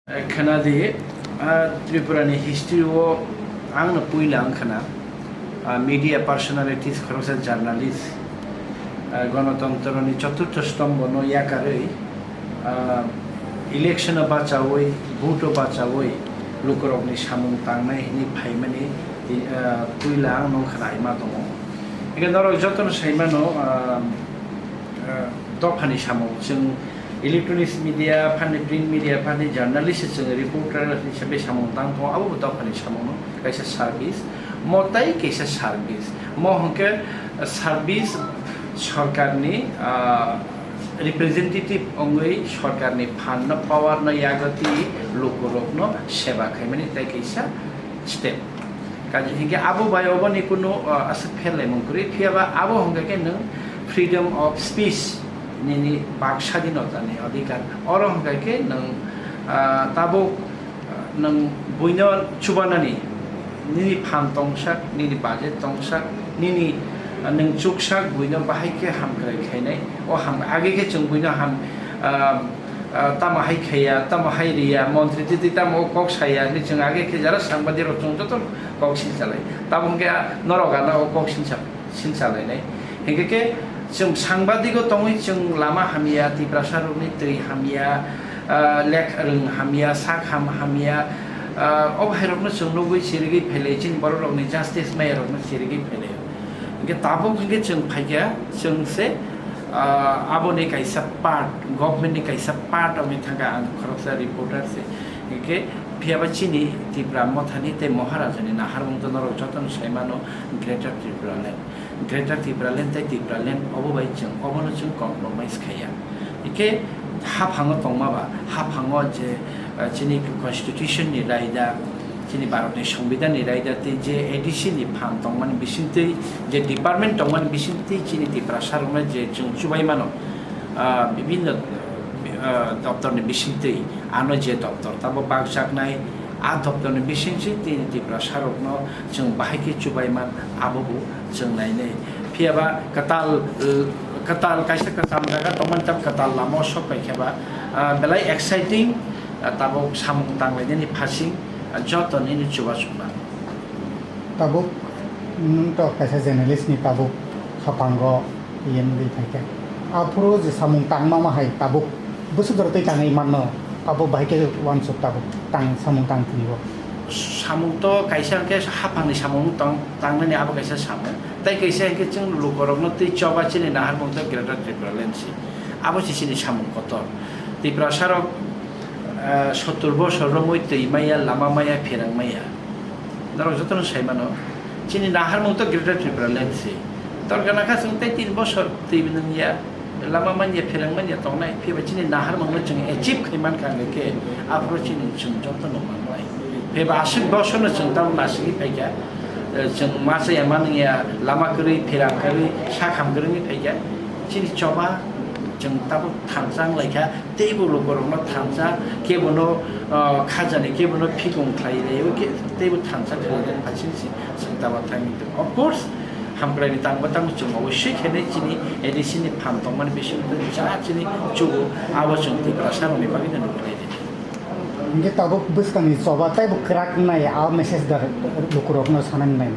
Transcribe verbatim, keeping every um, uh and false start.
Khwnadi, ah, Tripurani history o ang no puila wngkhana, ah, media personalities, khoroksa journalist, ah, gonotontroni choturtho stombo no yakarwi, ah, election o bachawi, vote o bachawi, lukurokni samung tangnai hinwi phaimani, ah, puila ang no khwnaima tongo. Hingke norok jotono saimano, ah, ah, dophani samung chwng electronics media phani, print media phani, journalist chwng reporter hisabe samung tang tongo, abo bo dophani samung no kaisa service, mo tai kaisa service, mo hwnkhe service sorkarni, ah, representative wngwi sorkarni phan no, power no yagoti lukurokno seba khaimani tai kaisa step. Kaji hinkhe abo bai oboni kunu, ah, aswk pherlaimung kwrwi, phiyaba abo hwnkha khe nwng freedom of speech, nini bak sadinotani adhikar. Oro hwnkha khe nwng, ah, tabuk, ah, nwng buino chubanani, nini phan tongsak, nini budget tongsak, nini, ah, nwng chuksak buino bahai khe hamkrai khainai. O ham, age khe chwng buino ham, ah, ah, tamo hai khaiya, tamo hai riya, montri titi tamo kok saya, hinwi chwng age khe jara sangbadirok chwng joto kok sinsalai. Tamo hwnkhe norok ano o kok sinsa-, sinsalainai. Hinkhe khe chwng sangbadik o tongwi chwng lama hamya, Tiprasa rokni twi hamya, ah, lekha rwng hamya, sak ham hamya, ah, o hai rokno chwng nugwi chirigwi phailai, chini borok rokni justice maya rokno chirigwi phailai. Hinkhe tabuk hinkhe chwng phaikha, chwng se, ah, aboni kaisa part, government ni kaisa part wngwi thangkha, ang khoroksa reporter se. Hinkhe phiyaba chini Tipra Mothani tei Maharajani naharmung to norok jotono saimano Greater Tipraland. Greater Tipraland tei Tipraland obo bai chwng obono chwng compromise khaiya. Hinkhe haphango tongma ba, haphango je, ah, chini constitution ni raida, chini Bharatni Songbidanni raida tei je A D C ni phan tongmani bisingtwi, je department tongmani bisingtwi chini Tiprasa rokno je chwng chubai mano, ah, bibinno, ah, doptorni bisingtwi ano je doptor tamo bakjaknai, a doptorni bisingtwi chini Tiprasa rokno chwng bahai khe chubai man, abo bo chwng nainai. Phiyaba kwtal, eh, kwtal kaisa kwcham jaga tongmani tamo kwtal lama o sok paikha ba, ah, belai exciting, ah, tabuk samung tanglainani phasing, ah, joto nini chubachu. Tabuk nwng to kaisa journalist ni tabuk haphango yen wngwi phaikha. Aphuru je samung tangma ma hai tabuk bwswk jora tei tangwi manno, abo bahai khe uansuk tabuk tang samung tang thwio. Samung to kaisa hwnkhe haphangni samung tang, tangnani abo kaisa samung. Tei kaisa hwnkhe chwng lukurokno twi choba chini naharmung to Greater Tipraland si. Abo si chini samung kotor. Tiprasarok, eh, sottur bosor romwi twi maya, lama maya, pherang maya. Norok jotono sai mano, chini naharmung to Greater Tipraland se. Torgana kha chwng tei tin bosor twi nung ya, lama man ya, pherang man ya tongnai, phiya ba chini naharmung no chwng achieve khai man kha, hwnkhe aphuru chini chwng jotono manglai. Phiya ba aswk bosor no chwng tamo nasigwi phaikha, eh, chwng ma chaya ma nung ya, lama kwrwi, pherang kwrwi, sak ham kwrwi wngwi phaikha, chini choba chwng tabuk thansa wnglaikha. Teibo lukurokno thansa, kebono, ah, khajani, kebono phikung khlai rw, khe teibo thansa khlai rw, phasing si chwng tamo thangwi tongo. Of course, hamkraini tangbo tamo chwng obossoi khe nai chini A D C ni phan tongmani bisingo tei ja chini chugo, abo chwng Tiprasa rokni bagwi no nukhlai rw. Hingke tabuk bwskangni choba teibo kwrak nai, a message da lukurokno sanani nai.